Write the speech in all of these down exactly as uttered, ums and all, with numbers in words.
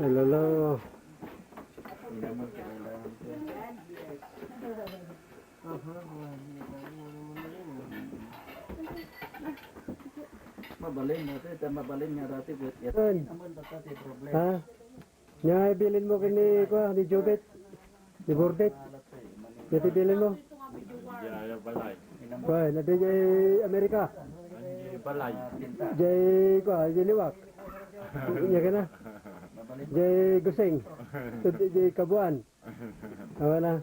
Alala. Mabalin natin, mabalin nga dati, but Yan. Naman basta ti problema. Ha? Nia ibilin mo ken ni, kua, ni Jubet, ni Bordet. Nia ti ibilin mo? Diay balay. Kua, na diay Amerika. Diay balay. Diay, kua, diay liwak. Nia kana. Diay Gusing. Diay Kabuan. Awan na.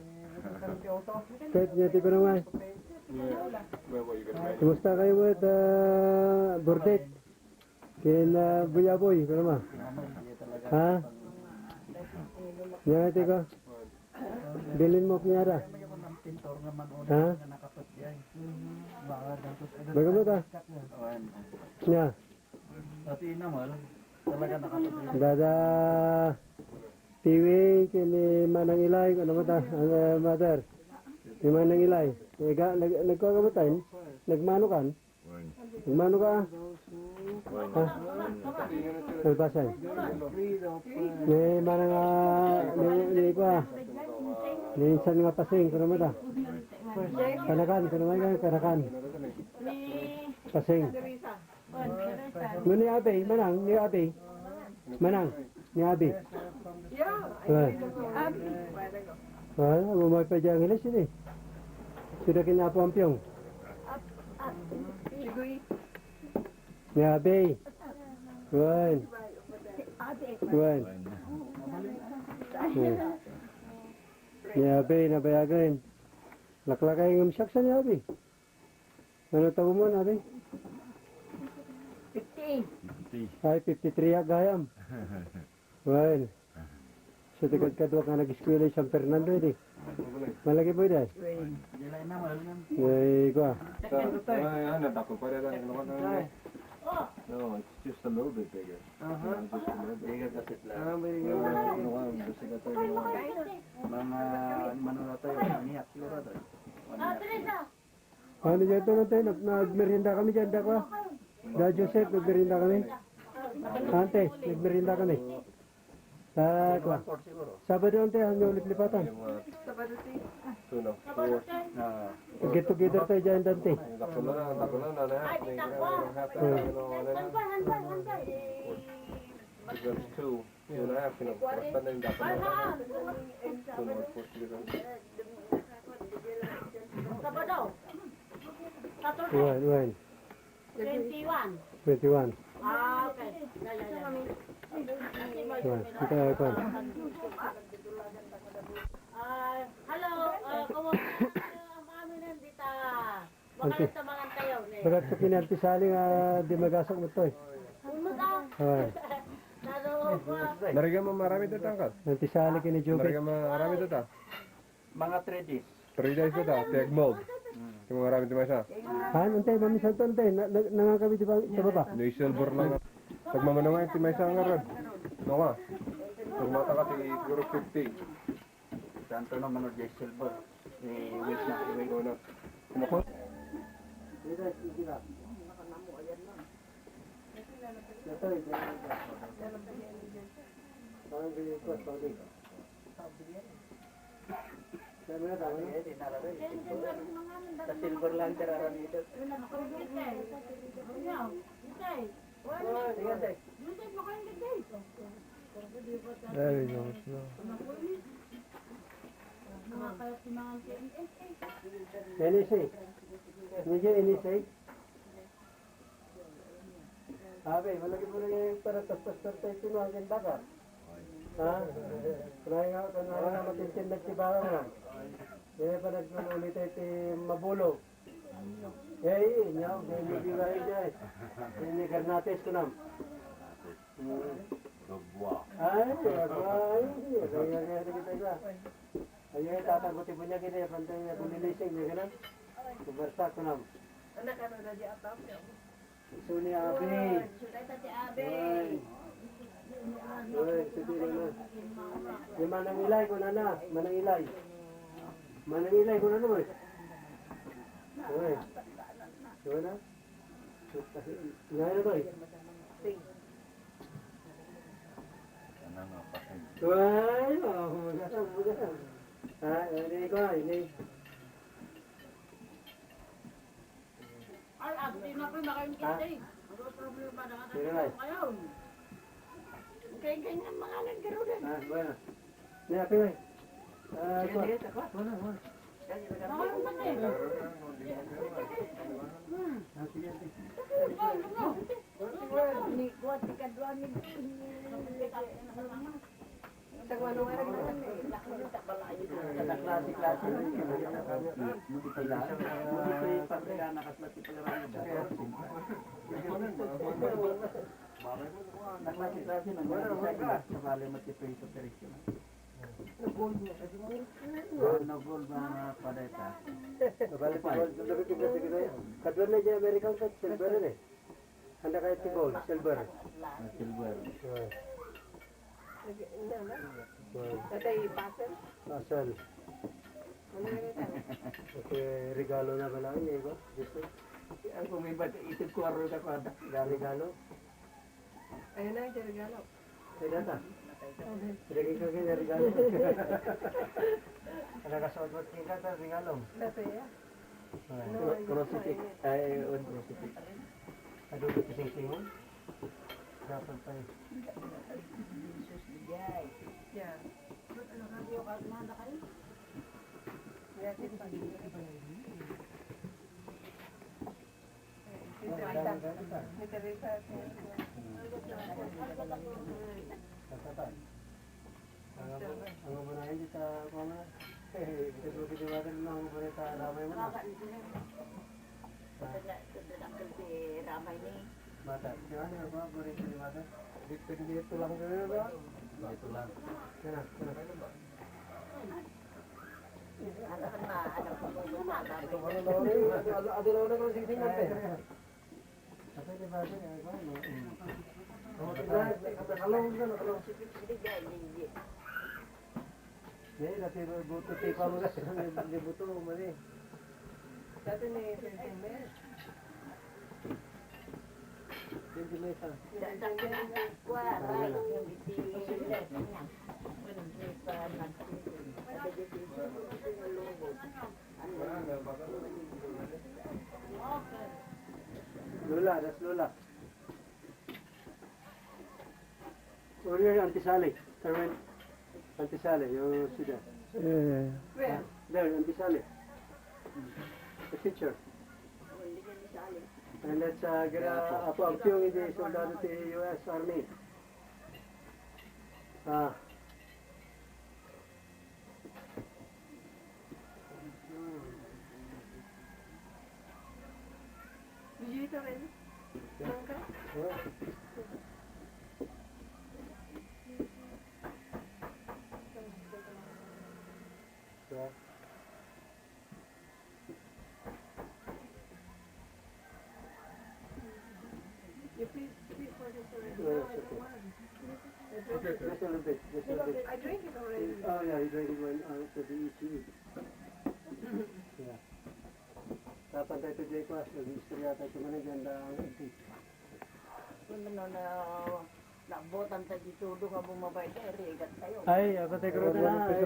Ket nia ti kunam ay. Kumusta kayo met, ah, Bordet? Ken, ah, Buyaboy, kunam a. Ha? Nia ti ko. Bilin mo kniada. Ha? Baga mo ta? Nia. Dada Piwi, ken ni Manang Ilay, kunam a ta, ang, ah, mother. Ni Manang Ilay. Nag-, nag-, nagkuha ka mo tayo? Nagmano kan? Nagmano ka? Ha? Nalpasan. Ni Manang, ah, ni, ni, kua. Ni insan nga Pasing, kunam a ta. Kanakan, kunam a ta, Kanakan. Pasing. No, ni Abi, manang, ni Abi. Manang, ni Abi. Yo, Abi. Ah, umay pa diay Angeles ini. Suda ken Apo Ampiong. Ni Abi. Wen. Wen. Ni Abi, nabayagen. Laklakay ngem siak sa ni Abi. Ano taon mo, Abi? Fifty. Ay, fifty-three ak gayam. Well, so, ti kadkadua nga nag-eskwela iti San Fernando, idi. Malagi po, idi. Ay, kua. Ay, ano, dako pa rin ang ano, ano, ano. No, it's just a little bit bigger. Aha. Just a little bit. Bigger kasi lang. Ah, bigger. Ah, ano ka, gusto ka tayo, ano ka. Mga, ano na tayo, umiyak, siguro tayo. Ano na tayo. Ano dyan to, ante? Nag-, nagmerienda kami dyan, dako, ah. Da Joseph, nagmerienda kami. Ante, nagmerienda kami. Sa, kua. Sabado, ante, ang ulit lipatan. Sabado, ti. Two, no? Four. Ah. Get together tayo dyan, Dante. Dako na, dako na, nanay. Ay, di dako. Hmm. Two and a half, you know. Basta na yung dapat na. Sabado. Saturday. When, when? Twenty-one. Twenty-one. Ah, okay. Yeah, yeah, yeah. Kuan, kita, kuan. Ah, hello, ah, kumusta ang amin nandita? Ante. Baga ito kini Ante Sally nga di magasok mo to eh. Ay. Narigan mo marami ito, tangkal? Ante Sally kini Jubit. Narigan mo marami ito, ta? Mga three days. Three days ito, ta? Ti agmold. Hmm. Ti marami ito, maysa. Ah, ante, mamisan to, ante. Na, na, nangan kami di ba, sa baba? Ni silver lang. Pagmamano nga, ti maysa nga rad. No ka? Pagmata ka, ti siguro fifty. Santo no, mano, Jay Silver. Eh, wait na, wait. Ano? Ano ko? Dito, sige na. Ito, ito, ito. Parang di ko, sorry. Sabi na, tama na. Sa silver lang, sir, aram ito. There we go. Anything? Medyo anything? Abi, malaki po na yung para tas-tas-tas tayo ito, mga gindaga. Ha? Kunay nga, kunay nga, matintin nagtibawa nga. Kaya pa nagmamuli tayo ti mabulo. Eh, inyo, inyo biwahe, guys. Inyo garnates ko nam. Mm. Ay, ay, ay, ay, ay, ay, ay, ay, ay, ay, tatago ti bunyag ini, pantay na bulilising, may ganun. Kubersa ko nam. Anak, ano na di atap, ya? Isu ni Abi. Uy, isu ni Abi. Uy. Uy, isu ni Abi. Ni Manang Ilay, kunana. Manang Ilay. Manang Ilay, kunana, uy. Uy. Kunana? Ngayon na to, eh. Wala, oh, bugas, bugas. Ah, ini ko, ini. Ay, abdi na ko, makain kita eh. Ano problema na nga Sino na? Kayo? Kaya ganyan mga nagkaroon. Ah, bueno. Ni Ate May. Ah, Sige, ito. Sige, takwa. Wala, wala. Mahal man eh. Hmm. Ah, sige, ate. Ni kuwan, ti kadwa ni. Sa kuwan, wala naman eh. Klase-klase na. Sila, hindi ko ipagkakanakas na ti pagkakanakas. Naklase-klase na, may isa, sabali mo ti preso, presyo na. Gold na, gold na, padeta. Sabali ti gold, sabali ti gold, sabali ti gold. Kadwa na dyan, American cut, silver na eh. Handa kayo ti gold, silver. Ah, silver. Ah. Lagi, ina na. Ah. Tatay, pasel? Pasel. Ano yun ito? Okay, regalo na ba lang, eh, ba? Gusto? Ang kumibat, itag ko arroy ka kwada. Regalo? Ayun na, yung regalo. Ay, data. Lagi ka kaya regalo. Nagasuot mo, tingka, ta regalo. Dati, ah. Ay. Cru-, crucifix. Ay, un crucifix. Aduh, ito sing-singon. Dapat pa eh. Yeah. Yeah, ito pa. Ni Teresa. Ni Teresa, si Ang, ang unahin kita, kuwan na. Eh, Facebook ni Mother, no, ang unahin ta, ramay mo na. Ramay ni. Mata, di ba, di ba, unahin ni Mother? Dito, dito lang, di ba? Dito lang. Yan na, yan na. Ano na, ano pa po yung mata? Ito, ano na, ano, ano, ano, ano, sige, sige, ate. Ay, ay, ay. Ate, di ba, ate? Ay, ba, no? Mm. Oh, di ba? Nakalawag na, nakalawag. Hindi, hindi, hindi. Hindi, dati buto, tipa mo kasi, hindi buto, mali. Dati ni Twenty May. Twenty May pa. Dati ni Twenty May. Lola, that's Lola. Over here, Auntie Sally. Carmen, Auntie Sally, you see there. Yeah, yeah, yeah. Where? There, Auntie Sally. The picture. And that's, uh, gira, Apo Ampiong, iti soldado ti U S Army. Ah. Did you eat already? Yeah. Mangga? Yeah. Yeah. You please, please for this already. No, no, it's okay. I drank it. Just a little bit, just a little bit. I drank it already. Oh, yeah, you drank it when, uh, for the E C E. Yeah. Tapantay to Jay Kwas, nag-istorya tayo sa Manila, ang antique. Ano na, na Nabutan ta di tudo nga bumabay, kaya rigat tayo. Ay, ako tayo, Ay, Ruth, wala, na. Ay,